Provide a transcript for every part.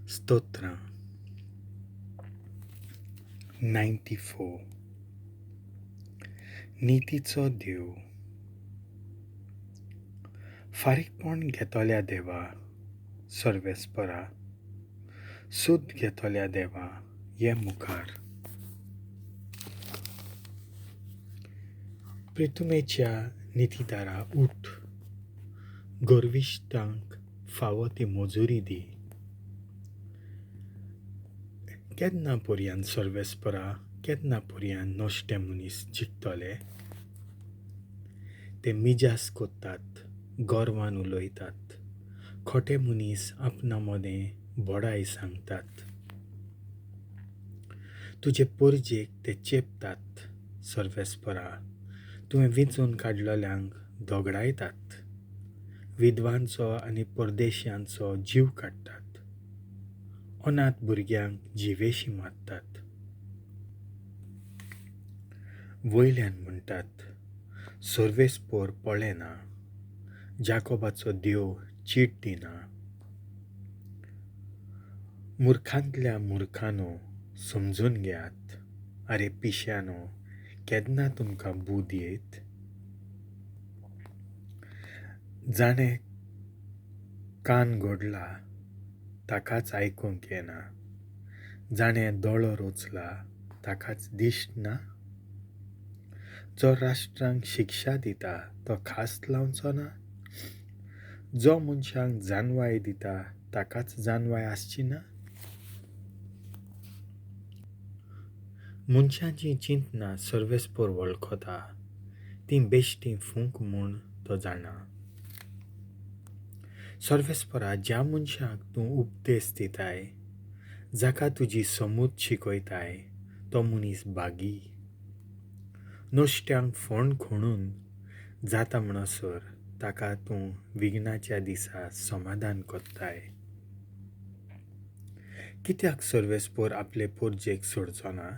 स्तोत्रां. 94. नितीचो देव. फारीकपण घेतल्या देवा, सर्वेस्परा, सूद घेतल्या देवा, ये मुखार. प्रितुमेच्या नितीदारा उठ, गर्विश्टांक फावो ती मजुरी दी. केन्ना पर्यान सर्वेस्परा, केन्ना पर्यान नश्टे मनीस जिखतले? ते मिजास कोत्तात, गर्वान उलयतात, खोटे मनीस आपणा मदें बडाय सांगतात. तुजे परजेक ते चेपतात, सर्वेस्परा, तुवें विंचून काडलेल्यांक धोगडायतात, विधवांचो आनी परदेशांचो जीव काडटात, अनाथ भुरग्यांक जिवेशी मारतात. वयल्यान म्हणटात, सर्वेस्पोर पळयना, जाकोबाचो देव चीट दिना. मुर्खांतल्या मुर्खानो समजून घेयात, आरे पिश्यानो, केन्ना तुमकां बूद येत? जाणें कान घडला ताकाच आयकूंक येना, जाणें दोळो रोचला ताकाच दिश्ट ना. जो राष्ट्रांक शिक्षा दिता तो खास लावचो ना, जो मनशांक जानवाय दिता ताकाच जानवाय आसची ना. मनशांचीं चिंतनां सर्वेस्पोर वळखता, तीं बेश्टीं फूंक म्हूण तो जाणा. सर्वेस्परा, ज्या मनशाक तूं उपदेस दिताय, जाका तुजी समूत शिकयताय, तो मनीस भागी. नश्ट्यांक फोंड खणून जाता म्हणसर ताका तूं विघ्नाच्या दिसा समाधान कोत्ताय. कित्याक सर्वेस्पोर आपले परजेक सोडचो ना,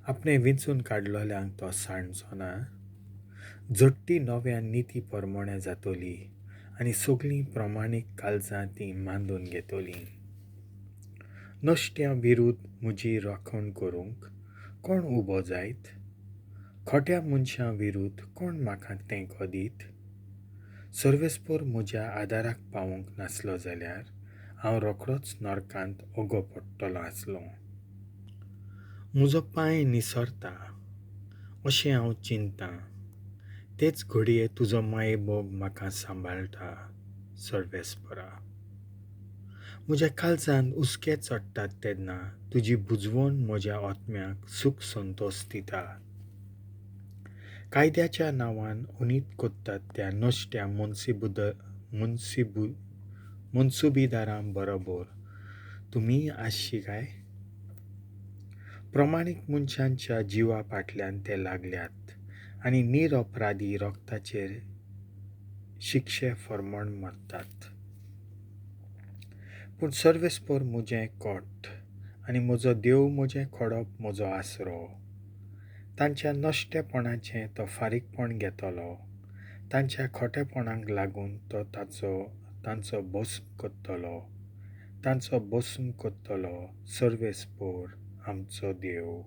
आपणें विंचून काडलेल्यांक तो सांडचो ना? झडटी नव्यान निती परमोण्या जातली आनी सगळीं प्रमाणीक काळजां तीं मांदून घेतलीं. नश्ट्यां विरुद्ध म्हजी राखण करूंक कोण उबो जायत? खोट्या मनशां विरुद्ध कोण म्हाका तेंको दीत? सर्वेस्पोर म्हज्या आदाराक पावूंक नासलो जाल्यार हांव रोखडोच नरकांत ओगो पडटलो आसलों. म्हजो पांय निसरता अशें हांव चिंततां, तेच घडये तुजो मायेमोग म्हाका सांबाळटा, सर्वेस्परा. म्हज्या काळजांत हुस्के चडटात तेन्ना तुजी बुजवण म्हज्या आत्म्याक सूख संतोश दिता. कायद्याच्या नांवान अनीत कोत्तात त्या नश्ट्या मनसुबीदारां बरोबर तुमीय आसशी काय? प्रमाणीक मनशांच्या जिवा फाटल्यान ते लागल्यात आनी निरअपराधी रक्ताचेर शिक्षे फर्मण मारतात. पूण सर्वेस्पोर म्हजें कोट आनी म्हजो देव म्हजें खडप, म्हजो आसरो. तांच्या नश्टेपणाचें तो फारीकपण घेतलो, तांच्या खोटेपणाक लागून तो तांचो भस्म कोत्तलो, तांचो भस्म कोत्तलो सर्वेस्पोर आमचो देव.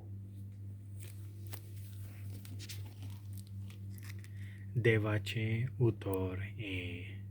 देवाचें उतर हें.